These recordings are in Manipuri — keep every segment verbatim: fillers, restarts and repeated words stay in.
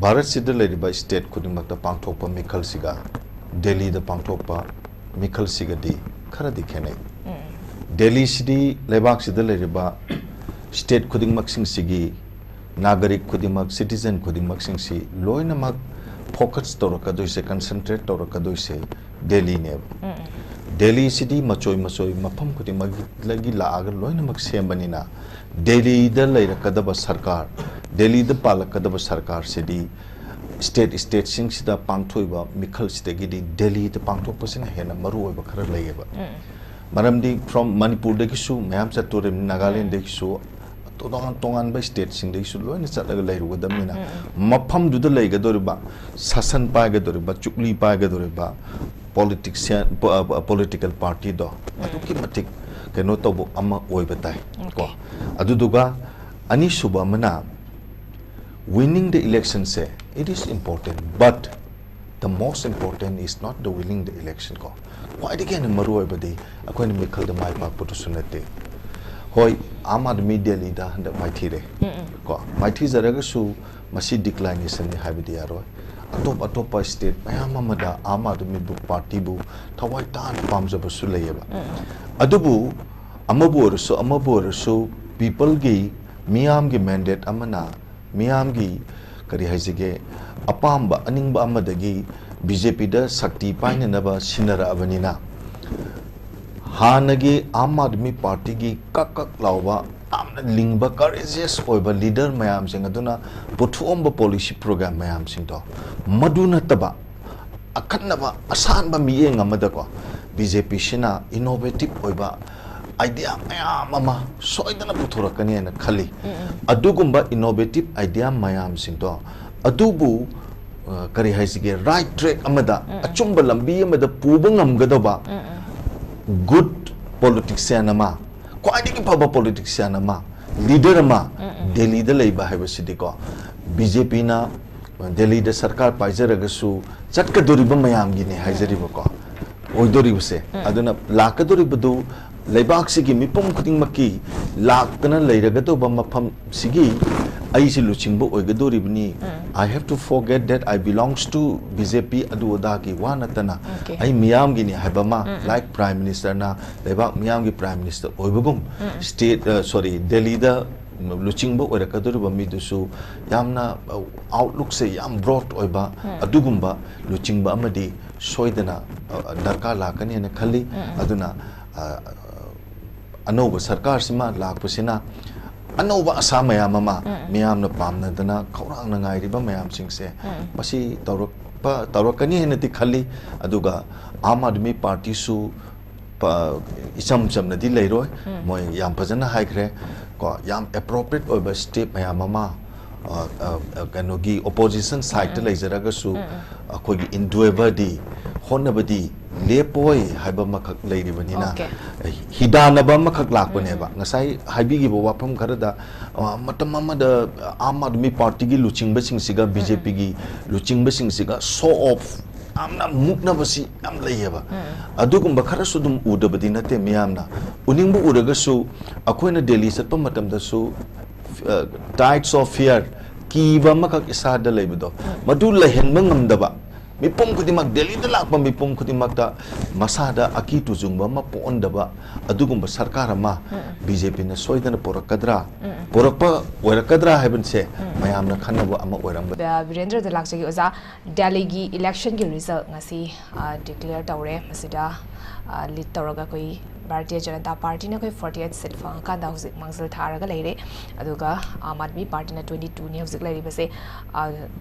ꯚꯥꯔꯠꯁꯤꯗ ꯂꯩꯔꯤꯕ state ꯈꯨꯗꯤꯡꯃꯛꯇ ꯄꯥꯡꯊꯣꯛꯄ ꯃꯤꯈꯜꯁꯤꯒ ꯗꯦꯜꯂꯤꯗ ꯄꯥꯡꯊꯣꯛꯄ ꯃꯤꯈꯜꯁꯤꯒꯗꯤ ꯈꯔꯗꯤ ꯈꯦꯠꯅꯩ꯫ ꯗꯦꯜꯂꯤꯁꯤꯗꯤ ꯂꯩꯕꯥꯛꯁꯤꯗ ꯂꯩꯔꯤꯕ state ꯈꯨꯗꯤꯡꯃꯛꯁꯤꯡꯁꯤꯒꯤ ꯅꯥꯒꯔꯤꯛ ꯈꯨꯗꯤꯡꯃꯛ, citizen ꯈꯨꯗꯤꯡꯃꯛꯁꯤꯡꯁꯤ ꯂꯣꯏꯅꯃꯛ focus ꯇꯧꯔꯛꯀꯗꯣꯏꯁꯦ, concentrate ꯇꯧꯔꯛꯀꯗꯣꯏꯁꯦ ꯗꯦꯜꯂꯤꯅꯦꯕ꯫ ꯗꯦꯜꯂꯤꯁꯤꯗꯤ ꯃꯆꯣꯏ ꯃꯆꯣꯏ ꯃꯐꯝ ꯈꯨꯗꯤꯡꯃꯛꯇꯒꯤ ꯂꯥꯛꯑꯒ ꯂꯣꯏꯅꯃꯛ ꯁꯦꯝꯕꯅꯤꯅ, ꯗꯦꯜꯂꯤꯗ ꯂꯩꯔꯛꯀꯗꯕ ꯁꯔꯀꯥꯔ, ꯗꯦꯜꯂꯤꯗ ꯄꯥꯜꯂꯛꯀꯗꯕ ꯁꯔꯀꯥꯔꯁꯤꯗꯤ state, stateꯁꯤꯡꯁꯤꯗ ꯄꯥꯡꯊꯣꯛꯏꯕ ꯃꯤꯈꯜꯁꯤꯗꯒꯤꯗꯤ ꯗꯦꯜꯂꯤꯗ ꯄꯥꯡꯊꯣꯛꯄꯁꯤꯅ ꯍꯦꯟꯅ ꯃꯔꯨ ꯑꯣꯏꯕ ꯈꯔ ꯂꯩꯌꯦꯕ꯫ ꯃꯔꯝꯗꯤ from ꯃꯅꯤꯄꯨꯔꯗꯒꯤꯁꯨ ꯃꯌꯥꯝ ꯆꯠꯇꯣꯔꯤꯕꯅꯤ, ꯅꯥꯒꯥꯂꯦꯟꯗꯒꯤꯁꯨ, ꯇꯣꯉꯥꯟ ꯇꯣꯉꯥꯟꯕ stateꯁꯤꯡꯗꯒꯤꯁꯨ ꯂꯣꯏꯅ ꯆꯠꯂꯒ ꯂꯩꯔꯨꯒꯗꯕꯅꯤꯅ, ꯃꯐꯝꯗꯨꯗ ꯂꯩꯒꯗꯧꯔꯤꯕ, ꯁꯥꯁꯟ ꯄꯥꯏꯒꯗꯧꯔꯤꯕ, ꯆꯨꯛꯂꯤ ꯄꯥꯏꯒꯗꯧꯔꯤꯕ, politician, political partyꯗꯣ ꯑꯗꯨꯛꯀꯤ ꯃꯇꯤꯛ ꯀꯩꯅꯣ ꯇꯧꯕ ꯑꯃ ꯑꯣꯏꯕ ꯇꯥꯏ ꯀꯣ꯫ ꯑꯗꯨꯗꯨꯒ ꯑꯅꯤꯁꯨꯕ ꯑꯃꯅ, winning the electionꯁꯦ, it is important, but the most important is not the winning the election ꯀꯣ꯫ ꯈ꯭ꯋꯥꯏꯗꯒꯤ ꯍꯦꯟꯅ ꯃꯔꯨ ꯑꯣꯏꯕꯗꯤ ꯑꯩꯈꯣꯏꯅ ꯃꯤꯈꯜꯗ ꯃꯥꯏ ꯄꯥꯛꯄꯗꯨꯁꯨ ꯅꯠꯇꯦ꯫ ꯍꯣꯏ, ꯑꯥꯝ ꯑꯥꯗꯃꯤ ꯗꯦꯜꯂꯤꯗ ꯍꯟꯗꯛ ꯃꯥꯏꯊꯤꯔꯦ ꯀꯣ, ꯃꯥꯏꯊꯤꯖꯔꯒꯁꯨ ꯃꯁꯤ declinationꯅꯤ ꯍꯥꯏꯕꯗꯤ ꯌꯥꯔꯣꯏ꯫ ꯑꯇꯣꯞ ꯑꯇꯣꯞꯄ state ꯃꯌꯥꯝ ꯑꯃꯗ ꯑꯥꯝ ꯑꯥꯗꯃꯤꯕꯨ, partyꯕꯨ ꯊꯋꯥꯏ ꯇꯥꯅ ꯄꯥꯝꯖꯕꯁꯨ ꯂꯩꯌꯦꯕ꯫ ꯑꯗꯨꯕꯨ ꯑꯃꯕꯨ ꯑꯣꯏꯔꯁꯨ ꯑꯃꯕꯨ ꯑꯣꯏꯔꯁꯨ peopleꯒꯤ, ꯃꯤꯌꯥꯝꯒꯤ mandate ꯑꯃꯅ, ꯃꯤꯌꯥꯝꯒꯤ, ꯀꯔꯤ ꯍꯥꯏꯁꯤꯒꯦ, ꯑꯄꯥꯝꯕ ꯑꯅꯤꯡꯕ ꯑꯃꯗꯒꯤ BJPꯗ ꯁꯛꯇꯤ ꯄꯥꯏꯅꯅꯕ ꯁꯤꯟꯅꯔꯛꯑꯕꯅꯤꯅ, ꯍꯥꯟꯅꯒꯤ ꯑꯥꯝ ꯑꯥꯗꯃꯤ partyꯒꯤ ꯀꯛ ꯀꯛ ꯂꯥꯎꯕ, ꯌꯥꯝꯅ ꯂꯤꯡꯕ, courageous ꯑꯣꯏꯕ leader ꯃꯌꯥꯝꯁꯤꯡ ꯑꯗꯨꯅ ꯄꯨꯊꯣꯛꯑꯝꯕ policy program ꯃꯌꯥꯝꯁꯤꯡꯗꯣ, ꯃꯗꯨ ꯅꯠꯇꯕ ꯑꯈꯟꯅꯕ ꯑꯁꯥꯟꯕ ꯃꯤꯠꯌꯦꯡ ꯑꯃꯗꯀꯣ, BJPꯁꯤꯅ innovative ꯑꯣꯏꯕ idea ꯃꯌꯥꯝ ꯑꯃ ꯁꯣꯏꯗꯅ ꯄꯨꯊꯣꯔꯛꯀꯅꯤ ꯍꯥꯏꯅ ꯈꯜꯂꯤ꯫ ꯑꯗꯨꯒꯨꯝꯕ innovative idea ꯃꯌꯥꯝꯁꯤꯡꯗꯣ, ꯑꯗꯨꯕꯨ, ꯑ, ꯀꯔꯤ ꯍꯥꯏꯁꯤꯒꯦ, right track ꯑꯃꯗ, ꯑꯆꯨꯝꯕ ꯂꯝꯕꯤ ꯑꯃꯗ ꯄꯨꯕ ꯉꯝꯒꯗꯧꯕ good politician ꯑꯃ, ꯈ꯭ꯋꯥꯏꯗꯒꯤ ꯐꯕ politician ꯑꯃ, leader ꯑꯃ ꯗꯦꯜꯂꯤꯗ ꯂꯩꯕ ꯍꯥꯏꯕꯁꯤꯗꯤꯀꯣ, BJPꯅ ꯗꯦꯜꯂꯤꯗ ꯁꯔꯀꯥꯔ ꯄꯥꯏꯖꯔꯒꯁꯨ ꯆꯠꯀꯗꯧꯔꯤꯕ ꯃꯌꯥꯝꯒꯤꯅꯦ ꯍꯥꯏꯖꯔꯤꯕꯀꯣ, ꯑꯣꯏꯗꯣꯔꯤꯕꯁꯦ꯫ ꯑꯗꯨꯅ ꯂꯥꯛꯀꯗꯧꯔꯤꯕꯗꯨ ꯂꯩꯕꯥꯛꯁꯤꯒꯤ ꯃꯤꯄꯨꯝ ꯈꯨꯗꯤꯡꯃꯛꯀꯤ ꯂꯥꯛꯇꯅ ꯂꯩꯔꯒꯗꯧꯕ ꯃꯐꯝꯁꯤꯒꯤ ꯑꯩꯁꯤ ꯂꯨꯆꯤꯡꯕ ꯑꯣꯏꯒꯗꯧꯔꯤꯕꯅꯤ, I have to forget that I belongs to B J P ꯑꯗꯨ ꯑꯗꯥꯒꯤ ꯋꯥ ꯅꯠꯇꯅ, Okay. ꯑꯩ ꯃꯤꯌꯥꯝꯒꯤꯅꯤ ꯍꯥꯏꯕ ꯑꯃ, like Prime Ministerꯅ ꯂꯩꯕꯥꯛ ꯃꯤꯌꯥꯝꯒꯤ Prime Minister ꯑꯣꯏꯕꯒꯨꯝ, state, sorry, ꯗꯦꯜꯂꯤꯗ ꯂꯨꯆꯤꯡꯕ ꯑꯣꯏꯔꯛꯀꯗꯧꯔꯤꯕ ꯃꯤꯗꯨꯁꯨ ꯌꯥꯝꯅ outlookꯁꯦ ꯌꯥꯝ broad ꯑꯣꯏꯕ ꯑꯗꯨꯒꯨꯝꯕ ꯂꯨꯆꯤꯡꯕ ꯑꯃꯗꯤ ꯁꯣꯏꯗꯅ ꯗꯔꯀꯥꯔ ꯂꯥꯛꯀꯅꯤ ꯍꯥꯏꯅ ꯈꯜꯂꯤ꯫ ꯑꯗꯨꯅ ꯑꯅꯧꯕ ꯁꯔꯀꯥꯔꯁꯤꯃ ꯂꯥꯛꯄꯁꯤꯅ ꯑꯅꯧꯕ ꯑꯁꯥ ꯃꯌꯥꯝ ꯑꯃ ꯃꯤꯌꯥꯝꯅ ꯄꯥꯝꯅꯗꯅ ꯈꯧꯔꯥꯡꯅ ꯉꯥꯏꯔꯤꯕ ꯃꯌꯥꯝꯁꯤꯡꯁꯦ ꯃꯁꯤ ꯇꯧꯔꯛꯄ ꯇꯧꯔꯛꯀꯅꯤ ꯍꯥꯏꯅꯗꯤ ꯈꯜꯂꯤ꯫ ꯑꯗꯨꯒ ꯑꯥꯝ ꯑꯥꯗꯃꯤ ꯄꯥꯔꯇꯤꯁꯨ ꯄ- ꯏꯆꯝ ꯆꯝꯅꯗꯤ ꯂꯩꯔꯣꯏ꯫ ꯃꯣꯏ ꯌꯥꯝ ꯐꯖꯅ ꯍꯥꯏꯈ꯭ꯔꯦ ꯀꯣ, ꯌꯥꯝ appropriate ꯑꯣꯏꯕ step ꯃꯌꯥꯝ ꯑꯃ ꯑ, ꯑ, ꯑ, ꯀꯩꯅꯣꯒꯤ opposition sideꯇ ꯂꯩꯖꯔꯒꯁꯨ ꯑꯩꯈꯣꯏꯒꯤ endeavourꯗꯤ, ꯍꯣꯠꯅꯕꯗꯤ ꯂꯦꯞꯄꯣꯏ ꯍꯥꯏꯕ ꯑꯃꯈꯛ ꯂꯩꯔꯤꯕꯅꯤꯅ Okay. ꯍꯤꯗꯥꯟꯅꯕ ꯑꯃꯈꯛ ꯂꯥꯛꯄꯅꯦꯕ꯫ ꯉꯁꯥꯏ ꯍꯥꯏꯕꯤꯈꯤꯕ ꯋꯥꯐꯝ ꯈꯔꯗ ꯑ, ꯃꯇꯝ ꯑꯃꯗ ꯑꯥꯝ ꯑꯥꯗꯃꯤ ꯄꯥꯔꯇꯤꯒꯤ ꯂꯨꯆꯤꯡꯕꯁꯤꯡꯁꯤꯒ BJPꯒꯤ ꯂꯨꯆꯤꯡꯕꯁꯤꯡꯁꯤꯒ show off ꯌꯥꯝꯅ ꯃꯨꯛꯅꯕꯁꯤ ꯌꯥꯝ ꯂꯩꯌꯦꯕ꯫ ꯑꯗꯨꯒꯨꯝꯕ ꯈꯔꯁꯨ ꯑꯗꯨꯝ ꯎꯗꯕꯗꯤ ꯅꯠꯇꯦ ꯃꯤꯌꯥꯝꯅ꯫ ꯎꯅꯤꯡꯕ ꯎꯔꯒꯁꯨ ꯑꯩꯈꯣꯏꯅ ꯗꯦꯜꯂꯤ ꯆꯠꯄ ꯃꯇꯝꯗꯁꯨ, ꯑ, types of fear, ꯀꯤꯕ ꯑꯃꯈꯛ ꯏꯁꯥꯗ ꯂꯩꯕꯗꯣ, ꯃꯗꯨ ꯂꯩꯍꯟꯕ ꯉꯝꯗꯕ, ꯃꯤꯄꯨꯝ ꯈꯨꯗꯤꯡꯃꯛ, ꯗꯦꯜꯂꯤꯗ ꯂꯥꯛꯄ ꯃꯤꯄꯨꯝ ꯈꯨꯗꯤꯡꯃꯛꯇ ꯃꯁꯥꯗ ꯑꯀꯤ ꯇꯨꯖꯨꯡꯕ ꯑꯃ ꯄꯣꯛꯍꯟꯗꯕ ꯑꯗꯨꯒꯨꯝꯕ ꯁꯔꯀꯥꯔ ꯑꯃ BJPꯅ ꯁꯣꯏꯗꯅ ꯄꯨꯔꯛꯀꯗ꯭ꯔꯥ? ꯄꯨꯔꯛꯄ ꯑꯣꯏꯔꯛꯀꯗ꯭ꯔꯥ ꯍꯥꯏꯕꯁꯦ ꯃꯌꯥꯝꯅ ꯈꯟꯅꯕ ꯑꯃ ꯑꯣꯏꯔꯝꯕ ꯕꯤꯔꯦꯟꯗ꯭ꯔꯗ ꯂꯥꯛꯆꯒꯦ ꯑꯣꯖꯥ꯫ ꯗꯦꯜꯂꯤꯒꯤ electionꯒꯤ result ꯉꯁꯤ, ꯑ, declare ꯇꯧꯔꯦ꯫ ꯃꯁꯤꯗ, ꯑ, lead ꯇꯧꯔꯒ ꯑꯩꯈꯣꯏ ꯚꯥꯔꯇꯤꯌ ꯖꯅꯇꯥ ꯄꯥꯔꯇꯤꯅ ꯑꯩꯈꯣꯏ forty eight seat ꯐꯪꯉꯀꯥꯟꯗ ꯍꯧꯖꯤꯛ ꯃꯥꯡꯖꯤꯜ ꯊꯥꯔꯒ ꯂꯩꯔꯦ꯫ ꯑꯗꯨꯒ ꯑꯥꯝ ꯑꯥꯗꯃꯤ ꯄꯥꯔꯇꯤꯅ twenty twoꯅꯤ ꯍꯧꯖꯤꯛ ꯂꯩꯔꯤꯕꯁꯦ꯫ ꯑ,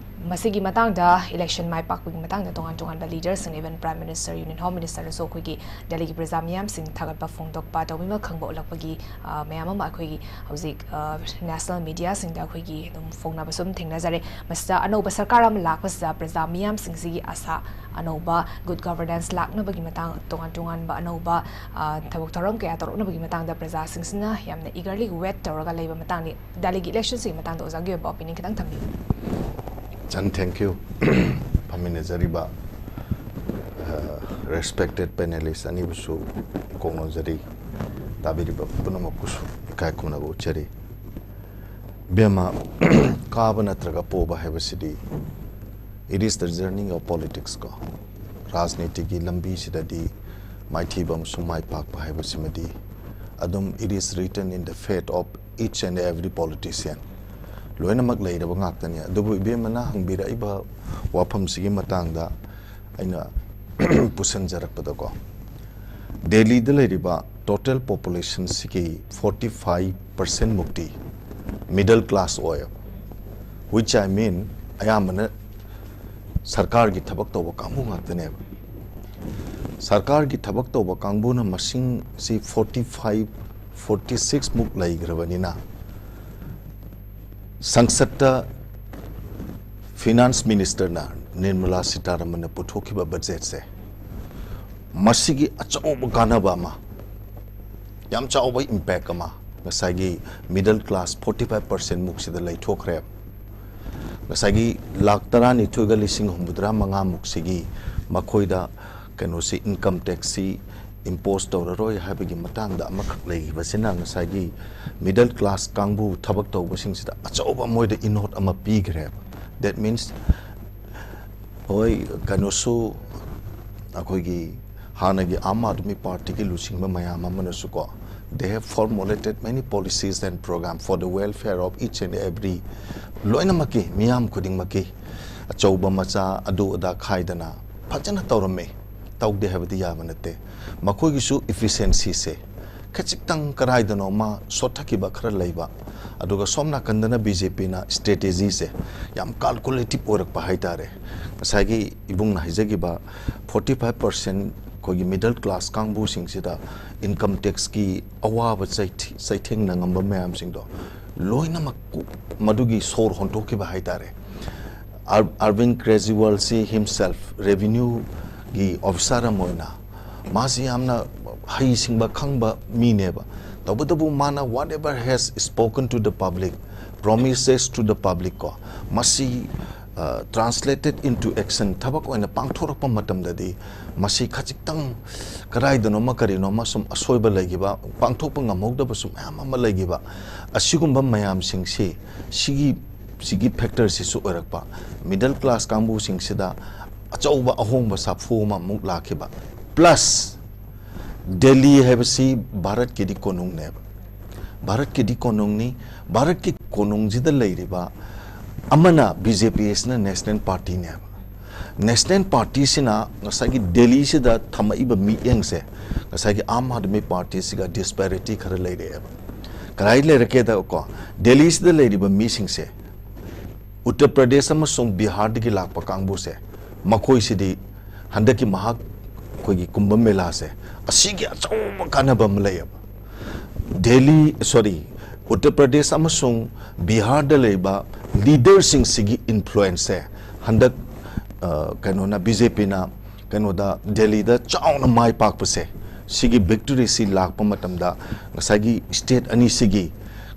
ꯃꯁꯤꯒꯤ ꯃꯇꯥꯡꯗ, election ꯃꯥꯏ ꯄꯥꯛꯄꯒꯤ ꯃꯇꯥꯡꯗ ꯇꯣꯉꯥꯟ ꯇꯣꯉꯥꯟꯕ leaderꯁꯤꯡ, even Prime Minister, Union Home Ministerꯅꯁꯨ ꯑꯩꯈꯣꯏꯒꯤ ꯗꯦꯜꯂꯤꯒꯤ ꯄ꯭ꯔꯖꯥ ꯃꯤꯌꯥꯝꯁꯤꯡ ꯊꯥꯒꯠꯄ ꯐꯣꯡꯗꯣꯛꯄ, ꯇꯧꯕꯤꯃꯜ ꯈꯪꯕ ꯎꯠꯂꯛꯄꯒꯤ, ꯑ, ꯃꯌꯥꯝ ꯑꯃ ꯑꯩꯈꯣꯏꯒꯤ ꯍꯧꯖꯤꯛ, ꯑ, national mediaꯁꯤꯡꯗ ꯑꯩꯈꯣꯏꯒꯤ ꯑꯗꯨꯝ ꯐꯣꯡꯅꯕꯁꯨ ꯑꯗꯨꯝ ꯊꯦꯡꯅꯖꯔꯦ꯫ ꯃꯁꯤꯗ ꯑꯅꯧꯕ ꯁꯔꯀꯥꯔ ꯑꯃ ꯂꯥꯛꯄꯁꯤꯗ ꯄ꯭ꯔꯖꯥ ꯃꯤꯌꯥꯝꯁꯤꯡꯁꯤꯒꯤ ꯑꯁꯥ, ꯑꯅꯧꯕ good governance ꯂꯥꯛꯅꯕꯒꯤ ꯃꯇꯥꯡ, ꯇꯣꯉꯥꯟ ꯇꯣꯉꯥꯟꯕ ꯑꯅꯧꯕ, ꯑ, ꯊꯕꯛ ꯊꯧꯔꯝ ꯀꯌꯥ ꯇꯧꯔꯛꯅꯕꯒꯤ ꯃꯇꯥꯡꯗ ꯄ꯭ꯔꯖꯥꯁꯤꯡꯁꯤꯅ ꯌꯥꯝꯅ eagerly wait ꯇꯧꯔꯒ ꯂꯩꯕ ꯃꯇꯥꯡꯅꯤ꯫ ꯗꯦꯜꯂꯤꯒꯤ electionꯁꯤꯒꯤ ꯃꯇꯥꯡꯗ ꯑꯣꯖꯥꯒꯤ ꯑꯣꯏꯕ opinion ꯈꯤꯇꯪ ꯊꯝꯕꯤꯌꯨ꯫ ꯆꯟ, thank you꯫ ꯐꯝꯃꯤꯟꯅꯖꯔꯤꯕ, ꯑ, respected panelist ꯑꯅꯤꯕꯨꯁꯨ ꯀꯣꯛꯅꯣꯟꯖꯔꯤ꯫ ꯇꯥꯕꯤꯔꯤꯕ ꯄꯨꯝꯅꯃꯛꯄꯨꯁꯨ ꯏꯀꯥꯏ ꯈꯨꯝꯅꯕ ꯎꯠꯆꯔꯤ꯫ ꯏꯕꯦꯝꯃ, ꯀꯥꯕ ꯅꯠꯇ꯭ꯔꯒ ꯄꯣꯕ ꯍꯥꯏꯕꯁꯤꯗꯤ, it is the journey of politics ꯀꯣ꯫ ꯔꯥꯖꯅꯤꯇꯤꯒꯤ ꯂꯝꯕꯤꯁꯤꯗꯗꯤ ꯃꯥꯏꯊꯤꯕ ꯑꯃꯁꯨꯡ ꯃꯥꯏ ꯄꯥꯛꯄ ꯍꯥꯏꯕꯁꯤꯃꯗꯤ ꯑꯗꯨꯝ it is written in the fate of each and every politician꯫ ꯂꯣꯏꯅꯃꯛ ꯂꯩꯔꯕ ꯉꯥꯛꯇꯅꯤ꯫ ꯑꯗꯨꯕꯨ ꯏꯕꯦꯝꯃꯅ ꯍꯪꯕꯤꯔꯛꯏꯕ ꯋꯥꯐꯝꯁꯤꯒꯤ ꯃꯇꯥꯡꯗ ꯑꯩꯅ ꯄꯨꯁꯤꯟꯖꯔꯛꯄꯗꯀꯣ, ꯗꯦꯜꯂꯤꯗ ꯂꯩꯔꯤꯕ total populationꯁꯤꯒꯤ forty five percent ꯃꯨꯛꯇꯤ middle class ꯑꯣꯏꯌꯦꯕ꯫ Which I mean, ꯑꯌꯥꯝꯕꯅ ꯁꯔꯀꯥꯔꯒꯤ ꯊꯕꯛ ꯇꯧꯕ ꯀꯥꯡꯕꯨ ꯉꯥꯛꯇꯅꯦꯕ꯫ ꯁꯔꯀꯥꯔꯒꯤ ꯊꯕꯛ ꯇꯧꯕ ꯀꯥꯡꯕꯨꯅ ꯃꯁꯤꯡꯁꯤ forty five, forty six ꯃꯨꯛ ꯂꯩꯈ꯭ꯔꯕꯅꯤꯅ, ꯁꯪꯁꯠꯇ finance ministerꯅ, ꯅꯤꯔꯃꯂꯥ ꯁꯤꯇꯥꯔꯥꯃꯟꯅ ꯄꯨꯊꯣꯛꯈꯤꯕ ꯕꯖꯦꯠꯁꯦ, ꯃꯁꯤꯒꯤ ꯑꯆꯧꯕ ꯀꯥꯟꯅꯕ ꯑꯃ, ꯌꯥꯝ ꯆꯥꯎꯕ impact ꯑꯃ ꯉꯁꯥꯏꯒꯤ middle class forty five percent ꯃꯨꯛꯁꯤꯗ ꯂꯩꯊꯣꯛꯈ꯭ꯔꯦꯕ꯫ ꯉꯁꯥꯏꯒꯤ ꯂꯥꯈ ꯇꯔꯥꯅꯤꯊꯣꯏꯒ ꯂꯤꯁꯤꯡ ꯍꯨꯝꯐꯨꯇꯔꯥ ꯃꯉꯥ ꯃꯨꯛꯁꯤꯒꯤ ꯃꯈꯣꯏꯗ ꯀꯩꯅꯣꯁꯤ, income taxꯁꯤ impose ꯇꯧꯔꯔꯣꯏ ꯍꯥꯏꯕꯒꯤ ꯃꯇꯥꯡꯗ ꯑꯃꯈꯛ ꯂꯩꯈꯤꯕꯁꯤꯅ ꯉꯁꯥꯏꯒꯤ middle class ꯀꯥꯡꯕꯨ ꯊꯕꯛ ꯇꯧꯕꯁꯤꯡꯁꯤꯗ ꯑꯆꯧꯕ ꯃꯣꯏꯗ ꯏꯅꯣꯠ ꯑꯃ ꯄꯤꯈ꯭ꯔꯦꯕ꯫ That means, ꯍꯣꯏ, ꯀꯩꯅꯣꯁꯨ, ꯑꯩꯈꯣꯏꯒꯤ ꯍꯥꯟꯅꯒꯤ ꯑꯥꯝ ꯑꯥꯗꯃꯤ ꯄꯥꯔꯇꯤꯒꯤ ꯂꯨꯆꯤꯡꯕ ꯃꯌꯥꯝ ꯑꯃꯅꯁꯨ ꯀꯣ, they have formulated many policies and program for the welfare of each and every, ꯂꯣꯏꯅꯃꯛꯀꯤ, ꯃꯤꯌꯥꯝ ꯈꯨꯗꯤꯡꯃꯛꯀꯤ, ꯑꯆꯧꯕ ꯃꯆꯥ ꯑꯗꯨ ꯑꯗꯥ ꯈꯥꯏꯗꯅ ꯐꯖꯅ ꯇꯧꯔꯝꯃꯦ꯫ ꯇꯧꯗꯦ ꯍꯥꯏꯕꯗꯤ ꯌꯥꯕ ꯅꯠꯇꯦ꯫ ꯃꯈꯣꯏꯒꯤꯁꯨ efficiencyꯁꯦ ꯈꯖꯤꯛꯇꯪ ꯀꯗꯥꯏꯗꯅꯣꯃ ꯁꯣꯠꯊꯈꯤꯕ ꯈꯔ ꯂꯩꯕ, ꯑꯗꯨꯒ ꯁꯣꯝ ꯅꯥꯀꯟꯗꯅ ꯕꯤ ꯖꯦ ꯄꯤꯅ strategyꯁꯦ ꯌꯥꯝ calculative ꯑꯣꯏꯔꯛꯄ ꯍꯥꯏꯇꯥꯔꯦ꯫ ꯉꯁꯥꯏꯒꯤ ꯏꯕꯨꯡꯅ ꯍꯥꯏꯖꯈꯤꯕ forty five percent ꯑꯩꯈꯣꯏꯒꯤ middle class ꯀꯥꯡꯕꯨꯁꯤꯡꯁꯤꯗ income taxꯀꯤ ꯑꯋꯥꯕ ꯆꯩꯊ-, ꯆꯩꯊꯦꯡ ꯅꯪꯉꯝꯕ ꯃꯌꯥꯝꯁꯤꯡꯗꯣ ꯂꯣꯏꯅꯃꯛ ꯃꯗꯨꯒꯤ ꯁꯣꯔ ꯍꯣꯟꯊꯣꯛꯈꯤꯕ ꯍꯥꯏꯇꯥꯔꯦ꯫ ꯑꯔ-, ꯑꯔꯕꯤꯟ ꯀ꯭ꯔꯦꯖꯤꯋꯥꯜꯁꯤ himself revenueꯒꯤ officer ꯑꯃ ꯑꯣꯏꯅ ꯃꯥꯁꯤ ꯌꯥꯝꯅ ꯍꯩꯁꯤꯡꯕ ꯈꯪꯕ ꯃꯤꯅꯦꯕ꯫ ꯇꯧꯕꯇꯕꯨ ꯃꯥꯅ whatever has spoken to the public, promises to the public ꯀꯣ, ꯃꯁꯤ, translated into action, ꯊꯕꯛ ꯑꯣꯏꯅ ꯄꯥꯡꯊꯣꯔꯛꯄ ꯃꯇꯝꯗꯗꯤ ꯃꯁꯤ ꯈꯖꯤꯛꯇꯪ ꯀꯗꯥꯏꯗꯅꯣꯃ ꯀꯔꯤꯅꯣꯃ ꯁꯨꯝ ꯑꯁꯣꯏꯕ ꯂꯩꯈꯤꯕ, ꯄꯥꯡꯊꯣꯛꯄ ꯉꯝꯍꯧꯗꯕꯁꯨ ꯃꯌꯥꯝ ꯑꯃ ꯂꯩꯈꯤꯕ, ꯑꯁꯤꯒꯨꯝꯕ ꯃꯌꯥꯝꯁꯤꯡꯁꯤ, ꯁꯤꯒꯤ ꯁꯤꯒꯤ ꯐꯦꯛꯇꯔꯁꯤꯁꯨ ꯑꯣꯏꯔꯛꯄ, ꯃꯤꯗꯜ ꯀ꯭ꯂꯥꯁ ꯀꯥꯡꯕꯨꯁꯤꯡꯁꯤꯗ ꯑꯆꯧꯕ ꯑꯍꯣꯡꯕ ꯁꯥꯐꯨ ꯑꯃ ꯑꯃꯨꯛ ꯂꯥꯛꯈꯤꯕ, ꯄ꯭ꯂꯁ ꯗꯦꯜꯂꯤ ꯍꯥꯏꯕꯁꯤ ꯚꯥꯔꯠꯀꯤꯗꯤ ꯀꯣꯅꯨꯡꯅꯦꯕ, ꯚꯥꯔꯠꯀꯤꯗꯤ ꯀꯣꯅꯨꯡꯅꯤ꯫ ꯚꯥꯔꯠꯀꯤ ꯀꯣꯅꯨꯡꯁꯤꯗ ꯂꯩꯔꯤꯕ ꯑꯃꯅ ꯕꯤ ꯖꯦ ꯄꯤ ꯑꯁꯤꯅ ꯅꯦꯁꯅꯦꯜ ꯄꯥꯔꯇꯤꯅꯦꯕ꯫ ꯅꯦꯁꯅꯦꯜ ꯄꯥꯔꯇꯤꯁꯤꯅ ꯉꯁꯥꯏꯒꯤ ꯗꯦꯜꯂꯤꯁꯤꯗ ꯊꯝꯃꯛꯏꯕ ꯃꯤꯠꯌꯦꯡꯁꯦ ꯉꯁꯥꯏꯒꯤ ꯑꯥꯝ ꯑꯥꯗꯃꯤ ꯄꯥꯔꯇꯤꯁꯤꯒ ꯗꯤꯁꯄꯦꯔꯤꯇꯤ ꯈꯔ ꯂꯩꯔꯛꯑꯦꯕ꯫ ꯀꯗꯥꯏ ꯂꯩꯔꯛꯀꯦꯗꯀꯣ, ꯗꯦꯜꯂꯤꯁꯤꯗ ꯂꯩꯔꯤꯕ ꯃꯤꯁꯤꯡꯁꯦ ꯎꯠꯇꯔ ꯄ꯭ꯔꯗꯦꯁ ꯑꯃꯁꯨꯡ ꯕꯤꯍꯥꯔꯗꯒꯤ ꯂꯥꯛꯄ ꯀꯥꯡꯕꯨꯁꯦ, ꯃꯈꯣꯏꯁꯤꯗꯤ ꯍꯟꯗꯛꯀꯤ ꯃꯍꯥꯛ ꯑꯩꯈꯣꯏꯒꯤ ꯀꯨꯝꯚ ꯃꯦꯂꯥꯁꯦ, ꯑꯁꯤꯒꯤ ꯑꯆꯧꯕ ꯀꯥꯟꯅꯕ ꯑꯃ ꯂꯩꯌꯦꯕ꯫ ꯗꯦꯜꯂꯤ, ꯁꯣꯔꯤ, ꯎꯠꯇꯔ ꯄ꯭ꯔꯗꯦꯁ ꯑꯃꯁꯨꯡ ꯕꯤꯍꯥꯔꯗ ꯂꯩꯕ ꯂꯤꯗꯔꯁꯤꯡꯁꯤꯒꯤ ꯏꯟꯐ꯭ꯂꯨꯌꯦꯟꯁꯁꯦ ꯍꯟꯗꯛ, ꯑ, ꯀꯩꯅꯣꯅ, ꯕꯤ ꯖꯦ ꯄꯤꯅ ꯀꯩꯅꯣꯗ, ꯗꯦꯜꯂꯤꯗ ꯆꯥꯎꯅ ꯃꯥꯏ ꯄꯥꯛꯄꯁꯦ, ꯁꯤꯒꯤ ꯚꯤꯛꯇꯣꯔꯤꯁꯤ ꯂꯥꯛꯄ ꯃꯇꯝꯗ ꯉꯁꯥꯏꯒꯤ ꯁ꯭ꯇꯦꯠ ꯑꯅꯤꯁꯤꯒꯤ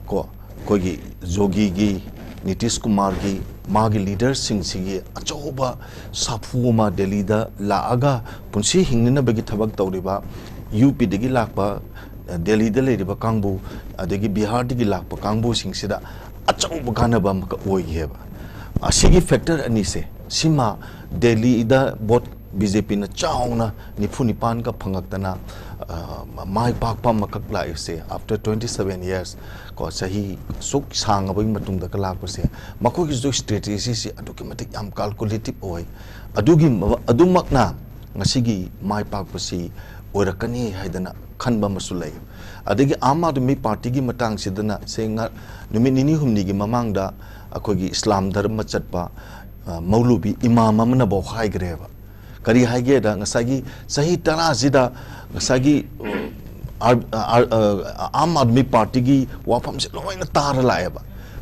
ꯀꯣ, ꯑꯩꯈꯣꯏꯒꯤ ꯌꯣꯒꯤꯒꯤ, ꯅꯤꯇꯤꯁ ꯀꯨꯃꯥꯔꯒꯤ, ꯃꯥꯒꯤ ꯂꯤꯗꯔꯁꯤꯡꯁꯤꯒꯤ ꯑꯆꯧꯕ ꯁꯥꯐꯨ ꯑꯃ ꯗꯦꯜꯂꯤꯗ ꯂꯥꯛꯑꯒ ꯄꯨꯟꯁꯤ ꯍꯤꯡꯅꯅꯕꯒꯤ ꯊꯕꯛ ꯇꯧꯔꯤꯕ ꯌꯨ ꯄꯤꯗꯒꯤ ꯂꯥꯛꯄ, ꯗꯦꯜꯂꯤꯗ ꯂꯩꯔꯤꯕ ꯀꯥꯡꯕꯨ, ꯑꯗꯒꯤ ꯕꯤꯍꯥꯔꯗꯒꯤ ꯂꯥꯛꯄ ꯀꯥꯡꯕꯨꯁꯤꯡꯁꯤꯗ ꯑꯆꯧꯕ ꯀꯥꯟꯅꯕ ꯑꯃꯈꯛ ꯑꯣꯏꯈꯤꯑꯕ꯫ ꯑꯁꯤꯒꯤ ꯐꯦꯛꯇꯔ ꯑꯅꯤꯁꯦ, ꯁꯤꯃ ꯗꯦꯜꯂꯤꯗ ꯚꯣꯠ ꯕꯤ ꯖꯦ ꯄꯤꯅ ꯆꯥꯎꯅ ꯅꯤꯐꯨ ꯅꯤꯄꯥꯟꯒ ꯐꯪꯉꯛꯇꯅ, ꯑ, ꯃꯥꯏ ꯄꯥꯛꯄ ꯑꯃꯈꯛ ꯂꯥꯛꯏꯁꯦ, after twenty seven years, ꯀꯣ, ꯆꯍꯤ ꯑꯁꯨꯛ ꯁꯥꯡꯉꯕꯒꯤ ꯃꯇꯨꯡꯗꯒ ꯂꯥꯛꯄꯁꯦ, ꯃꯈꯣꯏꯒꯤꯁꯨ ꯁ꯭ꯇ꯭ꯔꯦꯇꯦꯖꯤꯁꯤ ꯑꯗꯨꯛꯀꯤ ꯃꯇꯤꯛ ꯌꯥꯝ ꯀꯥꯜꯀꯨꯂꯦꯇꯤꯞ ꯑꯣꯏ꯫ ꯑꯗꯨꯒꯤ ꯃ-, ꯑꯗꯨꯃꯛꯅ ꯉꯁꯤꯒꯤ ꯃꯥꯏ ꯄꯥꯛꯄꯁꯤ ꯑꯣꯏꯔꯛꯀꯅꯤ ꯍꯥꯏꯗꯅ ꯈꯟꯕ ꯑꯃꯁꯨ ꯂꯩ꯫ ꯑꯗꯒꯤ ꯑꯥꯝ ꯑꯥꯗꯃꯤ ꯄꯥꯔꯇꯤꯒꯤ ꯃꯇꯥꯡꯁꯤꯗꯅ ꯁꯦꯡꯅ ꯅꯨꯃꯤꯠ ꯅꯤꯅꯤ ꯍꯨꯝꯅꯤꯒꯤ ꯃꯃꯥꯡꯗ ꯑꯩꯈꯣꯏꯒꯤ ꯏꯁꯂꯥꯝ ꯙꯔꯃ ꯆꯠꯄ, ꯑ, ꯃꯧꯂꯨꯕꯤ ꯏꯃꯥꯝ ꯑꯃꯅꯐꯥꯎ ꯍꯥꯏꯈ꯭ꯔꯦꯕ꯫ ꯀꯔꯤ ꯍꯥꯏꯒꯦꯗ, ꯉꯁꯥꯏꯒꯤ ꯆꯍꯤ ꯇꯔꯥꯁꯤꯗ ꯉꯁꯥꯏꯒꯤ, ꯑ, ꯑꯥꯔ-, ꯑꯥꯔ-, ꯑ, ꯑꯥꯝ ꯑꯥꯗꯃꯤ ꯄꯥꯔꯇꯤꯒꯤ ꯋꯥꯐꯝꯁꯦ ꯂꯣꯏꯅ ꯇꯥꯔ ꯂꯥꯛꯑꯦꯕ꯫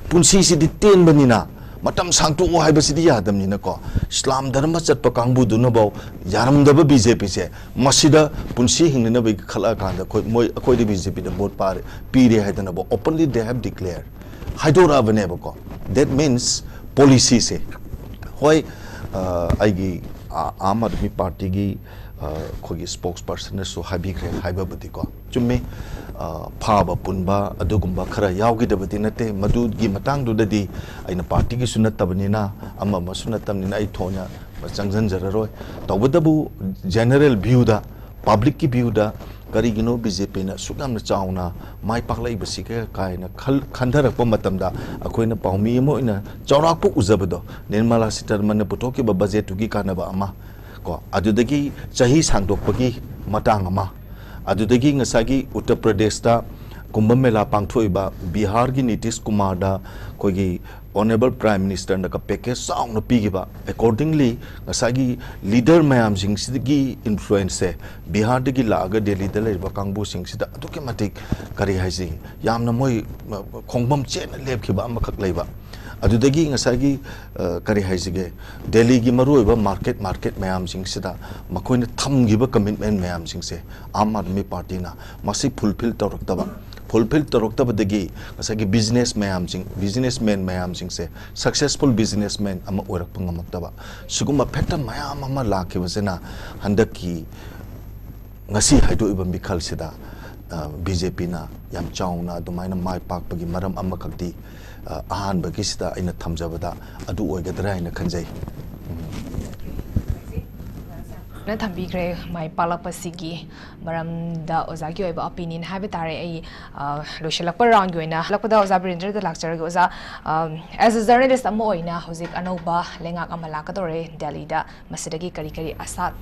ꯄꯨꯟꯁꯤꯁꯤꯗꯤ ꯇꯦꯟꯕꯅꯤꯅ ꯃꯇꯝ ꯁꯥꯡꯇꯣꯛꯑꯣ ꯍꯥꯏꯕꯁꯤꯗꯤ ꯌꯥꯗꯕꯅꯤꯅꯀꯣ, ꯏꯁꯂꯥꯝ ꯙꯔꯃ ꯆꯠꯄ ꯀꯥꯡꯕꯨꯗꯨꯅꯐꯥꯎ ꯌꯥꯔꯝꯗꯕ ꯕꯤ ꯖꯦ ꯄꯤꯁꯦ, ꯃꯁꯤꯗ ꯄꯨꯟꯁꯤ ꯍꯤꯡꯅꯅꯕꯒꯤ ꯈꯜꯂꯛꯑꯀꯥꯟꯗ ꯑꯩꯈꯣꯏ, ꯃꯣꯏ, ꯑꯩꯈꯣꯏꯗꯤ ꯕꯤ ꯖꯦ ꯄꯤꯗ ꯚꯣꯠ ꯄꯥꯔꯦ, ꯄꯤꯔꯦ ꯍꯥꯏꯗꯅꯕꯨ openly they have declared ꯍꯥꯏꯗꯣꯔꯛꯑꯕꯅꯦꯕꯀꯣ꯫ That means policyꯁꯦ, ꯍꯣꯏ, ꯑ, ꯑꯩꯒꯤ, ꯑ, ꯑꯥꯝ ꯑꯥꯗꯃꯤ ꯄꯥꯔꯇꯤꯒꯤ, ꯑ, ꯑꯩꯈꯣꯏꯒꯤ ꯁ꯭ꯄꯣꯛꯁ ꯄꯔꯁꯟꯅꯁꯨ ꯍꯥꯏꯕꯤꯈ꯭ꯔꯦ꯫ ꯍꯥꯏꯕꯕꯨꯗꯤꯀꯣ, ꯆꯨꯝꯃꯤ, ꯑ, ꯐꯥꯕ ꯄꯨꯟꯕ ꯑꯗꯨꯒꯨꯝꯕ ꯈꯔ ꯌꯥꯎꯈꯤꯗꯕꯗꯤ ꯅꯠꯇꯦ꯫ ꯃꯗꯨꯒꯤ ꯃꯇꯥꯡꯗꯨꯗꯗꯤ ꯑꯩꯅ ꯄꯥꯔꯇꯤꯒꯤꯁꯨ ꯅꯠꯇꯕꯅꯤꯅ, ꯑꯃ ꯑꯃꯁꯨ ꯅꯠꯇꯕꯅꯤꯅ, ꯑꯩ ꯊꯣꯏꯅ ꯆꯪꯁꯤꯟꯖꯔꯔꯣꯏ꯫ ꯇꯧꯕꯇꯕꯨ, ꯖꯦꯅꯔꯦꯜ ꯚ꯭ꯌꯨꯗ, ꯄꯕ꯭ꯂꯤꯛꯀꯤ ꯚ꯭ꯌꯨꯗ, ꯀꯔꯤꯒꯤꯅꯣ ꯕꯤ ꯖꯦ ꯄꯤꯅ ꯑꯁꯨꯛ ꯌꯥꯝꯅ ꯆꯥꯎꯅ ꯃꯥꯏ ꯄꯥꯛꯂꯛꯏꯕꯁꯤꯒ ꯀꯥꯏꯅ ꯈꯜ-, ꯈꯟꯊꯔꯛꯄ ꯃꯇꯝꯗ, ꯑꯩꯈꯣꯏꯅ ꯄꯥꯎꯃꯤ ꯑꯃ ꯑꯣꯏꯅ ꯆꯥꯎꯔꯥꯛꯄ ꯎꯖꯕꯗꯣ, ꯅꯤꯔꯃꯂꯥ ꯁꯤꯇꯥꯔꯃꯟꯅ ꯄꯨꯊꯣꯛꯈꯤꯕ ꯕꯖꯦꯠꯇꯨꯒꯤ ꯀꯥꯟꯅꯕ ꯑꯃ, ꯀꯣ, ꯑꯗꯨꯗꯒꯤ ꯆꯍꯤ ꯁꯥꯡꯗꯣꯛꯄꯒꯤ ꯃꯇꯥꯡ ꯑꯃ, ꯑꯗꯨꯗꯒꯤ ꯉꯁꯥꯏꯒꯤ ꯎꯠꯇꯔ ꯄ꯭ꯔꯗꯦꯁꯇ ꯀꯨꯝꯚ ꯃꯦꯂꯥ ꯄꯥꯡꯊꯣꯛꯏꯕ, ꯕꯤꯍꯥꯔꯒꯤ ꯅꯤꯇꯤꯁ ꯀꯨꯃꯥꯔꯗ ꯑꯩꯈꯣꯏꯒꯤ ꯑꯣꯅꯔꯦꯕꯜ ꯄ꯭ꯔꯥꯏꯝ ꯃꯤꯅꯤꯁꯇꯔꯅꯒ ꯄꯦꯀꯦꯖ ꯆꯥꯎꯅ ꯄꯤꯈꯤꯕ꯫ ꯑꯦꯀꯣꯔꯗꯤꯡꯂꯤ, ꯉꯁꯥꯏꯒꯤ ꯂꯤꯗꯔ ꯃꯌꯥꯝꯁꯤꯡꯁꯤꯒꯤ ꯏꯟꯐ꯭ꯂꯨꯌꯦꯟꯁꯁꯦ, ꯕꯤꯍꯥꯔꯗꯒꯤ ꯂꯥꯛꯑꯒ ꯗꯦꯜꯂꯤꯗ ꯂꯩꯔꯤꯕ ꯀꯥꯡꯕꯨꯁꯤꯡꯁꯤꯗ ꯑꯗꯨꯛꯀꯤ ꯃꯇꯤꯛ, ꯀꯔꯤ ꯍꯥꯏꯁꯤ, ꯌꯥꯝꯅ ꯃꯣꯏ, ꯑ, ꯈꯣꯡꯐꯝ ꯆꯦꯠꯅ ꯂꯦꯞꯈꯤꯕ ꯑꯃꯈꯛ ꯂꯩꯕ꯫ ꯑꯗꯨꯗꯒꯤ ꯉꯁꯥꯏꯒꯤ, ꯑ, ꯀꯔꯤ ꯍꯥꯏꯁꯤꯒꯦ, ꯗꯦꯜꯂꯤꯒꯤ ꯃꯔꯨꯑꯣꯏꯕ ꯃꯥꯔꯀꯦꯠ, ꯃꯥꯔꯀꯦꯠ ꯃꯌꯥꯝꯁꯤꯡꯁꯤꯗ ꯃꯈꯣꯏꯅ ꯊꯝꯈꯤꯕ ꯀꯃꯤꯠꯃꯦꯟ ꯃꯌꯥꯝꯁꯤꯡꯁꯦ ꯑꯥꯝ ꯑꯥꯗꯃꯤ ꯄꯥꯔꯇꯤꯅ ꯃꯁꯤ ꯐꯨꯜꯐꯤꯜ ꯇꯧꯔꯛꯇꯕ, ꯐꯨꯜꯐꯤꯜ ꯇꯧꯔꯛꯇꯕꯗꯒꯤ ꯉꯁꯥꯏꯒꯤ ꯕꯤꯖꯤꯅꯦꯁ ꯃꯌꯥꯝꯁꯤꯡ, ꯕꯤꯖꯤꯅꯦꯁꯃꯦꯟ ꯃꯌꯥꯝꯁꯤꯡꯁꯦ ꯁꯛꯁꯦꯁꯐꯨꯜ ꯕꯤꯖꯤꯅꯦꯁꯃꯦꯟ ꯑꯃ ꯑꯣꯏꯔꯛꯄ ꯉꯝꯃꯛꯇꯕ, ꯁꯤꯒꯨꯝꯕ ꯐꯦꯛꯇꯔ ꯃꯌꯥꯝ ꯑꯃ ꯂꯥꯛꯈꯤꯕꯁꯤꯅ ꯍꯟꯗꯛꯀꯤ ꯉꯁꯤ ꯍꯥꯏꯗꯣꯛꯏꯕ ꯃꯤꯈꯜꯁꯤꯗ, ꯑ, ꯕꯤ ꯖꯦ ꯄꯤꯅ ꯌꯥꯝ ꯆꯥꯎꯅ ꯑꯗꯨꯃꯥꯏꯅ ꯃꯥꯏ ꯄꯥꯛꯄꯒꯤ ꯃꯔꯝ ꯑꯃꯈꯛꯇꯤ, ꯑ, ꯑꯍꯥꯟꯕꯒꯤꯁꯤꯗ ꯑꯩꯅ ꯊꯝꯖꯕꯗ ꯑꯗꯨ ꯑꯣꯏꯒꯗ꯭ꯔꯥ ꯍꯥꯏꯅ ꯈꯟꯖꯩ꯫ ꯎꯝ꯫ ꯅ ꯊꯝꯕꯤꯈ꯭ꯔꯦ꯫ ꯃꯥꯏ ꯄꯥꯛꯂꯛꯄꯁꯤꯒꯤ ꯃꯔꯝꯗ ꯑꯣꯖꯥꯒꯤ ꯑꯣꯏꯕ ꯑꯣꯄꯤꯅꯤꯌꯟ ꯍꯥꯏꯕ ꯇꯥꯔꯦ꯫ ꯑꯩ, ꯑ, ꯂꯣꯏꯁꯤꯜꯂꯛꯄ ꯔꯥꯎꯟꯒꯤ ꯑꯣꯏꯅ ꯍꯜꯂꯛꯄꯗ ꯑꯣꯖꯥ ꯕꯤꯔꯦꯟꯗ꯭ꯔꯗ ꯂꯥꯛꯆꯔꯒꯦ꯫ ꯑꯣꯖꯥ, ꯑ, as a journalist ꯑꯃ ꯑꯣꯏꯅ ꯍꯧꯖꯤꯛ ꯑꯅꯧꯕ ꯂꯩꯉꯥꯛ ꯑꯃ ꯂꯥꯛꯀꯗꯧꯔꯦ ꯗꯦꯜꯂꯤꯗ꯫ ꯃꯁꯤꯗꯒꯤ ꯀꯔꯤ ꯀꯔꯤ ꯑꯁꯥ,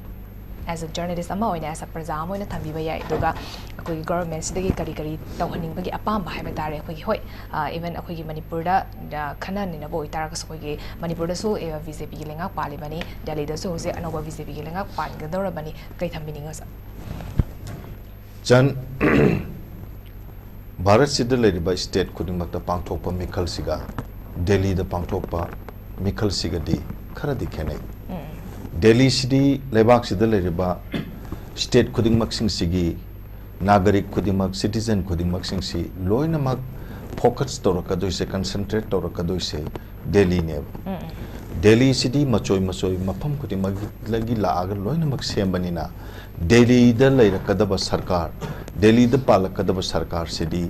as a journalist ꯑꯃ ꯑꯣꯏꯅ, as a ꯄ꯭ꯔꯖꯥ ꯑꯃ ꯑꯣꯏꯅ ꯊꯝꯕꯤꯕ ꯌꯥꯏ? ꯑꯗꯨꯒ ꯑꯩꯈꯣꯏꯒꯤ ꯒꯣꯚꯔꯟꯃꯦꯟꯠꯁꯤꯗꯒꯤ ꯀꯔꯤ ꯀꯔꯤ ꯇꯧꯍꯟꯅꯤꯡꯕꯒꯤ ꯑꯄꯥꯝꯕ ꯍꯥꯏꯕ ꯇꯥꯔꯦ? ꯑꯩꯈꯣꯏꯒꯤ, ꯍꯣꯏ, ꯑ, even ꯑꯩꯈꯣꯏꯒꯤ ꯃꯅꯤꯄꯨꯔꯗ, ꯑ, ꯈꯟꯅ ꯅꯩꯅꯕ ꯑꯣꯏꯇꯥꯔꯒꯁꯨ, ꯑꯩꯈꯣꯏꯒꯤ ꯃꯅꯤꯄꯨꯔꯗꯁꯨ, ꯑ, ꯕꯤ ꯖꯦ ꯄꯤꯒꯤ ꯂꯩꯉꯥꯛ ꯄꯥꯜꯂꯤꯕꯅꯤ, ꯗꯦꯜꯂꯤꯗꯁꯨ ꯍꯧꯖꯤꯛ ꯑꯅꯧꯕ ꯕꯤ ꯖꯦ ꯄꯤꯒꯤ ꯂꯩꯉꯥꯛ ꯄꯥꯟꯒꯗꯧꯔꯕꯅꯤ꯫ ꯀꯩ ꯊꯝꯕꯤꯅꯤꯡꯉꯤ, ꯑꯣꯖꯥ? ꯆꯟ, ꯚꯥꯔꯠꯁꯤꯗ ꯂꯩꯔꯤꯕ ꯁ꯭ꯇꯦꯠ ꯈꯨꯗꯤꯡꯃꯛꯇ ꯄꯥꯡꯊꯣꯛꯄ ꯃꯤꯈꯜꯁꯤꯒ ꯗꯦꯜꯂꯤꯗ ꯄꯥꯡꯊꯣꯛꯄ ꯃꯤꯈꯜꯁꯤꯒꯗꯤ ꯈꯔꯗꯤ ꯈꯦꯠꯅꯩ꯫ ꯗꯦꯜꯂꯤꯁꯤꯗꯤ ꯂꯩꯕꯥꯛꯁꯤꯗ ꯂꯩꯔꯤꯕ ꯁ꯭ꯇꯦꯠ ꯈꯨꯗꯤꯡꯃꯛꯁꯤꯡꯁꯤꯒꯤ ꯅꯥꯒꯔꯤꯛ ꯈꯨꯗꯤꯡꯃꯛ, ꯁꯤꯇꯤꯖꯟ ꯈꯨꯗꯤꯡꯃꯛꯁꯤꯡꯁꯤ ꯂꯣꯏꯅꯃꯛ ꯐꯣꯀꯁ ꯇꯧꯔꯛꯀꯗꯣꯏꯁꯦ, ꯀꯟꯁꯦꯟꯇ꯭ꯔꯦꯠ ꯇꯧꯔꯛꯀꯗꯣꯏꯁꯦ ꯗꯦꯜꯂꯤꯅꯦꯕ꯫ ꯗꯦꯜꯂꯤꯁꯤꯗꯤ ꯃꯆꯣꯏ ꯃꯆꯣꯏ ꯃꯐꯝ ꯈꯨꯗꯤꯡꯃꯛꯇꯒꯤ ꯂꯥꯛꯑꯒ ꯂꯣꯏꯅꯃꯛ ꯁꯦꯝꯕꯅꯤꯅ, ꯗꯦꯜꯂꯤꯗ ꯂꯩꯔꯛꯀꯗꯕ ꯁꯔꯀꯥꯔ, ꯗꯦꯜꯂꯤꯗ ꯄꯥꯜꯂꯛꯀꯗꯕ ꯁꯔꯀꯥꯔꯁꯤꯗꯤ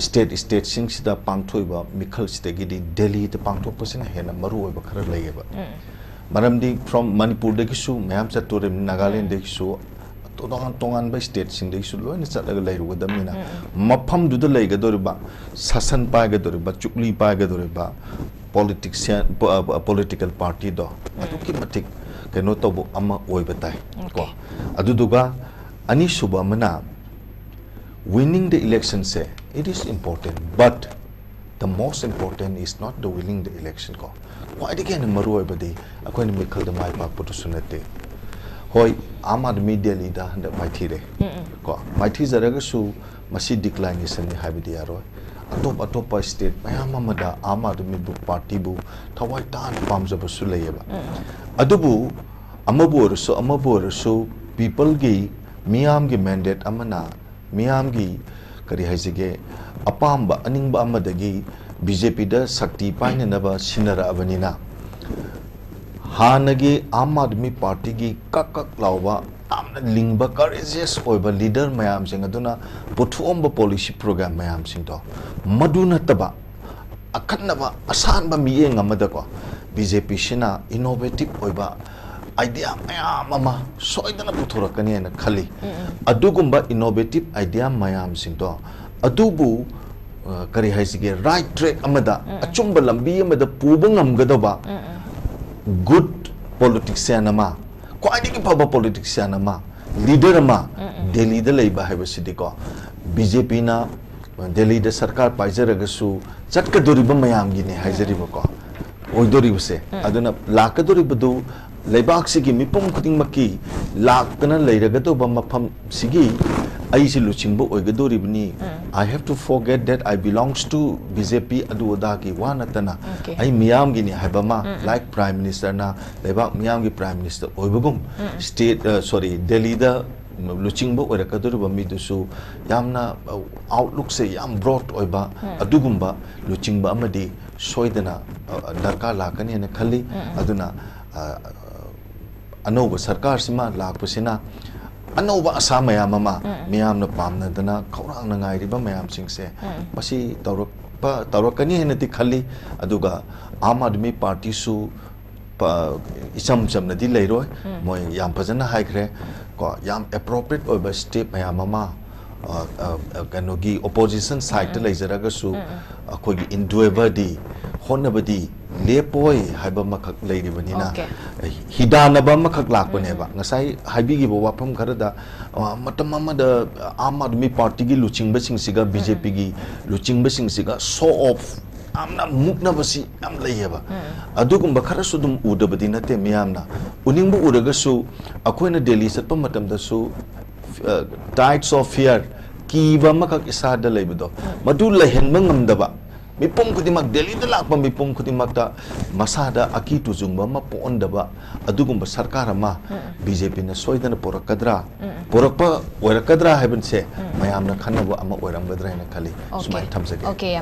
ꯁ꯭ꯇꯦꯠ ꯁ꯭ꯇꯦꯠꯁꯤꯡꯁꯤꯗ ꯄꯥꯡꯊꯣꯛꯏꯕ ꯃꯤꯈꯜꯁꯤꯗꯒꯤꯗꯤ ꯗꯦꯜꯂꯤꯗ ꯄꯥꯡꯊꯣꯛꯄꯁꯤꯅ ꯍꯦꯟꯅ ꯃꯔꯨ ꯑꯣꯏꯕ ꯈꯔ ꯂꯩꯌꯦꯕ꯫ ꯃꯔꯝꯗꯤ from ꯃꯅꯤꯄꯨꯔꯗꯒꯤꯁꯨ ꯃꯌꯥꯝ ꯆꯠꯇꯣꯔꯤꯕꯅꯤ, ꯅꯥꯒꯥꯂꯦꯟꯗꯒꯤꯁꯨ, ꯇꯣꯉꯥꯟ ꯇꯣꯉꯥꯟꯕ ꯁ꯭ꯇꯦꯠꯁꯤꯡꯗꯒꯤꯁꯨ ꯂꯣꯏꯅ ꯆꯠꯂꯒ ꯂꯩꯔꯨꯒꯗꯕꯅꯤꯅ, ꯃꯐꯝꯗꯨꯗ ꯂꯩꯒꯗꯧꯔꯤꯕ, ꯁꯥꯁꯟ ꯄꯥꯏꯒꯗꯧꯔꯤꯕ, ꯆꯨꯛꯂꯤ ꯄꯥꯏꯒꯗꯧꯔꯤꯕ ꯄꯣꯂꯤꯇꯤꯛꯁꯤꯌꯥꯟ, ꯄꯣꯂꯤꯇꯤꯀꯦꯜ ꯄꯥꯔꯇꯤꯗꯣ ꯑꯗꯨꯛꯀꯤ ꯃꯇꯤꯛ ꯀꯩꯅꯣ ꯇꯧꯕ ꯑꯃ ꯑꯣꯏꯕ ꯇꯥꯏ ꯀꯣ꯫ ꯑꯗꯨꯗꯨꯒ ꯑꯅꯤꯁꯨꯕ ꯑꯃꯅ, winning the election say, it is important, but the most important is not the winning the election ꯀꯣ꯫ ꯈ꯭ꯋꯥꯏꯗꯒꯤ ꯍꯦꯟꯅ ꯃꯔꯨ ꯑꯣꯏꯕꯗꯤ ꯑꯩꯈꯣꯏꯅ ꯃꯤꯈꯜꯗ ꯃꯥꯏ ꯄꯥꯛꯄꯗꯨꯁꯨ ꯅꯠꯇꯦ꯫ ꯍꯣꯏ, ꯑꯥꯝ ꯑꯥꯗꯃꯤ ꯗꯦꯜꯂꯤꯗ ꯍꯟꯗꯛ ꯃꯥꯏꯊꯤꯔꯦ ꯀꯣ꯫ ꯃꯥꯏꯊꯤꯖꯔꯒꯁꯨ ꯃꯁꯤ declination ꯅꯤ ꯍꯥꯏꯕꯗꯤ ꯌꯥꯔꯣꯏ꯫ ꯑꯇꯣꯞ ꯑꯇꯣꯞꯄ ꯁ꯭ꯇꯦꯠ ꯃꯌꯥꯝ ꯑꯃꯗ ꯑꯥꯝ ꯑꯥꯗꯃꯤ ꯄꯥꯔꯇꯤꯕꯨ ꯊꯋꯥꯏ ꯇꯥꯅ ꯄꯥꯝꯖꯕꯁꯨ ꯂꯩꯌꯦꯕ꯫ ꯑꯗꯨꯕꯨ ꯑꯃꯕꯨ ꯑꯣꯏꯔꯁꯨ ꯑꯃꯕꯨ ꯑꯣꯏꯔꯁꯨ, ꯄꯤꯄꯜꯒꯤ, ꯃꯤꯌꯥꯝꯒꯤ ꯃꯦꯟꯗꯦꯠ ꯑꯃꯅ, ꯃꯤꯌꯥꯝꯒꯤ, ꯀꯔꯤ ꯍꯥꯏꯁꯤꯒꯦ, ꯑꯄꯥꯝꯕ ꯑꯅꯤꯡꯕ ꯑꯃꯗꯒꯤ ꯕꯤ ꯖꯦ ꯄꯤꯗ ꯁꯛꯇꯤ ꯄꯥꯏꯅꯅꯕ ꯁꯤꯟꯅꯔꯛꯑꯕꯅꯤꯅ, ꯍꯥꯟꯅꯒꯤ ꯑꯥꯝ ꯑꯥꯗꯃꯤ ꯄꯥꯔꯇꯤꯒꯤ ꯀꯛ ꯀꯛ ꯂꯥꯎꯕ, ꯌꯥꯝꯅ ꯂꯤꯡꯕ, ꯀꯔꯦꯖꯤꯌꯁ ꯑꯣꯏꯕ ꯂꯤꯗꯔ ꯃꯌꯥꯝꯁꯤꯡ ꯑꯗꯨꯅ ꯄꯨꯊꯣꯛꯑꯝꯕ ꯄꯣꯂꯤꯁꯤ ꯄ꯭ꯔꯣꯒ꯭ꯔꯥꯝ ꯃꯌꯥꯝꯁꯤꯡꯗꯣ, ꯃꯗꯨ ꯅꯠꯇꯕ ꯑꯈꯟꯅꯕ ꯑꯁꯥꯟꯕ ꯃꯤꯠꯌꯦꯡ ꯑꯃꯗꯀꯣ, ꯕꯤ ꯖꯦ ꯄꯤꯁꯤꯅ ꯏꯅꯣꯚꯦꯇꯤꯚ ꯑꯣꯏꯕ ꯑꯥꯏꯗꯤꯌꯥ ꯃꯌꯥꯝ ꯑꯃ ꯁꯣꯏꯗꯅ ꯄꯨꯊꯣꯔꯛꯀꯅꯤ ꯍꯥꯏꯅ ꯈꯜꯂꯤ꯫ ꯑꯗꯨꯒꯨꯝꯕ ꯏꯅꯣꯚꯦꯇꯤꯚ ꯑꯥꯏꯗꯤꯌꯥ ꯃꯌꯥꯝꯁꯤꯡꯗꯣ, ꯑꯗꯨꯕꯨ, ꯑ, ꯀꯔꯤ ꯍꯥꯏꯁꯤꯒꯦ, ꯔꯥꯏꯠ ꯇ꯭ꯔꯦꯛ ꯑꯃꯗ, ꯑꯆꯨꯝꯕ ꯂꯝꯕꯤ ꯑꯃꯗ ꯄꯨꯕ ꯉꯝꯒꯗꯕ ꯒꯨꯗ ꯄꯣꯂꯤꯇꯤꯛꯁꯤꯌꯥꯟ ꯑꯃ, ꯈ꯭ꯋꯥꯏꯗꯒꯤ ꯐꯕ ꯄꯣꯂꯤꯇꯤꯛꯁꯤꯌꯥꯟ ꯑꯃ, ꯂꯤꯗꯔ ꯑꯃ ꯗꯦꯜꯂꯤꯗ ꯂꯩꯕ ꯍꯥꯏꯕꯁꯤꯗꯤꯀꯣ, ꯕꯤ ꯖꯦ ꯄꯤꯅ ꯗꯦꯜꯂꯤꯗ ꯁꯔꯀꯥꯔ ꯄꯥꯏꯖꯔꯒꯁꯨ ꯆꯠꯀꯗꯧꯔꯤꯕ ꯃꯌꯥꯝꯒꯤꯅꯦ ꯍꯥꯏꯖꯔꯤꯕꯀꯣ, ꯑꯣꯏꯗꯣꯔꯤꯕꯁꯦ꯫ ꯑꯗꯨꯅ ꯂꯥꯛꯀꯗꯧꯔꯤꯕꯗꯨ ꯂꯩꯕꯥꯛꯁꯤꯒꯤ ꯃꯤꯄꯨꯝ ꯈꯨꯗꯤꯡꯃꯛꯀꯤ ꯂꯥꯛꯇꯅ ꯂꯩꯔꯒꯗꯧꯕ ꯃꯐꯝꯁꯤꯒꯤ ꯑꯩꯁꯤ ꯂꯨꯆꯤꯡꯕ ꯑꯣꯏꯒꯗꯧꯔꯤꯕꯅꯤ꯫ I have to forget that I belongs to B J P, ꯑꯗꯨ ꯑꯗꯥꯒꯤ ꯋꯥ ꯅꯠꯇꯅ, ꯑꯩ ꯃꯤꯌꯥꯝꯒꯤꯅꯤ ꯍꯥꯏꯕ ꯑꯃ, like ꯄ꯭ꯔꯥꯏꯝ ꯃꯤꯅꯤꯁꯇꯔꯅ ꯂꯩꯕꯥꯛ ꯃꯤꯌꯥꯝꯒꯤ ꯄ꯭ꯔꯥꯏꯝ ꯃꯤꯅꯤꯁꯇꯔ ꯑꯣꯏꯕꯒꯨꯝ, ꯁ꯭ꯇꯦꯠ, ꯑ, ꯁꯣꯔꯤ, ꯗꯦꯜꯂꯤꯗ ꯂꯨꯆꯤꯡꯕ ꯑꯣꯏꯔꯛꯀꯗꯧꯔꯤꯕ ꯃꯤꯗꯨꯁꯨ ꯌꯥꯝꯅ ꯑꯥꯎꯠꯂꯨꯛꯁꯦ ꯌꯥꯝ ꯕ꯭ꯔꯣꯗ ꯑꯣꯏꯕ ꯑꯗꯨꯒꯨꯝꯕ ꯂꯨꯆꯤꯡꯕ ꯑꯃꯗꯤ ꯁꯣꯏꯗꯅ ꯑ, ꯗꯔꯀꯥꯔ ꯂꯥꯛꯀꯅꯤ ꯍꯥꯏꯅ ꯈꯜꯂꯤ꯫ ꯑꯗꯨꯅ ꯑ, ꯑꯅꯧꯕ ꯁꯔꯀꯥꯔꯁꯤꯃ ꯂꯥꯛꯄꯁꯤꯅ ꯑꯅꯧꯕ ꯑꯁꯥ ꯃꯌꯥꯝ ꯑꯃ ꯃꯤꯌꯥꯝꯅ ꯄꯥꯝꯅꯗꯅ ꯈꯧꯔꯥꯡꯅ ꯉꯥꯏꯔꯤꯕ ꯃꯌꯥꯝꯁꯤꯡꯁꯦ ꯃꯁꯤ ꯇꯧꯔꯛꯄ ꯇꯧꯔꯛꯀꯅꯤ ꯍꯥꯏꯅꯗꯤ ꯈꯜꯂꯤ꯫ ꯑꯗꯨꯒ ꯑꯥꯝ ꯑꯥꯗꯃꯤ ꯄꯥꯔꯇꯤꯁꯨ ꯄ-, ꯏꯆꯝ ꯆꯝꯅꯗꯤ ꯂꯩꯔꯣꯏ꯫ ꯃꯣꯏ ꯌꯥꯝ ꯐꯖꯅ ꯍꯥꯏꯈ꯭ꯔꯦ꯫ ꯀꯣ, ꯌꯥꯝ ꯑꯦꯄ꯭ꯔꯣꯄ꯭ꯔꯤꯌꯦꯠ ꯑꯣꯏꯕ ꯁ꯭ꯇꯦꯞ ꯃꯌꯥꯝ ꯑꯃ, ꯑ, ꯑ, ꯑ, ꯀꯩꯅꯣꯒꯤ ꯑꯣꯄꯣꯖꯤꯁꯟ ꯁꯥꯏꯗꯇ ꯂꯩꯖꯔꯒꯁꯨ ꯑꯩꯈꯣꯏꯒꯤ ꯏꯟꯗꯨꯑꯦꯚꯔꯗꯤ, ꯍꯣꯠꯅꯕꯗꯤ ꯂꯦꯞꯄꯣꯏ ꯍꯥꯏꯕ ꯑꯃꯈꯛ ꯂꯩꯔꯤꯕꯅꯤꯅ, ꯑꯣꯀꯦ꯫ ꯍꯤꯗꯥꯟꯅꯕ ꯑꯃꯈꯛ ꯂꯥꯛꯄꯅꯦꯕ꯫ ꯉꯁꯥꯏ ꯍꯥꯏꯕꯤꯈꯤꯕ ꯋꯥꯐꯝ ꯈꯔꯗ, ꯑ, ꯃꯇꯝ ꯑꯃꯗ ꯑꯥꯝ ꯑꯥꯗꯃꯤ ꯄꯥꯔꯇꯤꯒꯤ ꯂꯨꯆꯤꯡꯕꯁꯤꯡꯁꯤꯒ ꯕꯤ ꯖꯦ ꯄꯤꯒꯤ ꯂꯨꯆꯤꯡꯕꯁꯤꯡꯁꯤꯒ ꯁꯣ ꯑꯣꯐ ꯌꯥꯝꯅ ꯃꯨꯛꯅꯕꯁꯤ ꯌꯥꯝ ꯂꯩꯌꯦꯕ꯫ ꯑꯗꯨꯒꯨꯝꯕ ꯈꯔꯁꯨ ꯑꯗꯨꯝ ꯎꯗꯕꯗꯤ ꯅꯠꯇꯦ ꯃꯤꯌꯥꯝꯅ꯫ ꯎꯅꯤꯡꯕ ꯎꯔꯒꯁꯨ ꯑꯩꯈꯣꯏꯅ ꯗꯦꯜꯂꯤ ꯆꯠꯄ ꯃꯇꯝꯗꯁꯨ, ꯑ, ꯇꯥꯏꯠꯁ ꯑꯣꯐ ꯐꯤꯌꯔ, ꯀꯤꯕ ꯑꯃꯈꯛ ꯏꯁꯥꯗ ꯂꯩꯕꯗꯣ, ꯃꯗꯨ ꯂꯩꯍꯟꯕ ꯉꯝꯗꯕ, ꯃꯤꯄꯨꯝ ꯈꯨꯗꯤꯡꯃꯛ, ꯗꯦꯜꯂꯤꯗ ꯂꯥꯛꯄ ꯃꯤꯄꯨꯝ ꯈꯨꯗꯤꯡꯃꯛꯇ ꯃꯁꯥꯗ ꯑꯀꯤ ꯇꯨꯖꯨꯡꯕ ꯑꯃ ꯄꯣꯛꯍꯟꯗꯕ ꯑꯗꯨꯒꯨꯝꯕ ꯁꯔꯀꯥꯔ ꯑꯃ ꯕꯤ ꯖꯦ ꯄꯤꯅ ꯁꯣꯏꯗꯅ ꯄꯨꯔꯛꯀꯗ꯭ꯔꯥ? ꯄꯨꯔꯛꯄ ꯑꯣꯏꯔꯛꯀꯗ꯭ꯔꯥ ꯍꯥꯏꯕꯁꯦ ꯃꯌꯥꯝꯅ ꯈꯟꯅꯕ ꯑꯃ ꯑꯣꯏꯔꯝꯒꯗ꯭ꯔꯥ ꯍꯥꯏꯅ ꯈꯜꯂꯤ꯫ ꯑꯣꯀꯦ꯫ ꯁꯨꯃꯥꯏꯅ ꯊꯝꯖꯒꯦ꯫ ꯑꯣꯀꯦ, ꯌꯥꯝ